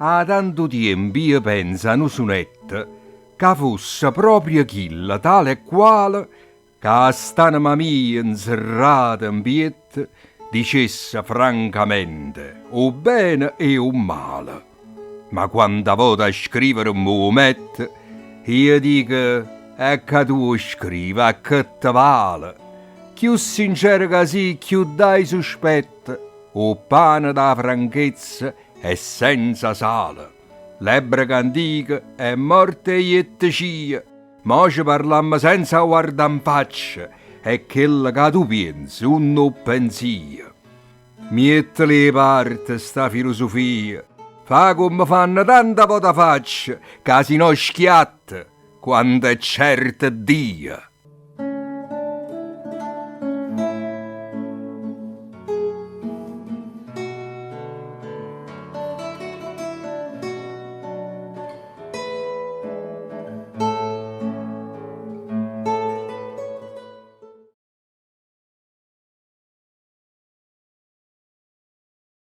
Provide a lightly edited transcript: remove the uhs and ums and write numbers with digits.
'A tantu tiempo io penzo a nu sunetto ca fosse proprio chillo tale e quale ca st'anema mia 'nzerrata 'mpietto dicesse francamente 'o bbene e 'o mmale. Ma quanta vota a scrivere m' 'o metto, io dico E ca tu 'o scrive a che te vale? Cchiù sincero ca si' cchiù dai suspetto, 'o ppane d' 'a franchezza è senza sale. L'ebbreca antica è morta e jettecìa, mo ce parlammo senza guardà 'nfaccia e chello ca tu pienze 'unn 'o ppenz'io. Miettela 'e parte sta filosofia, fa comme fanno tanta votafacce ca si no schiatte quanto è certo Dio.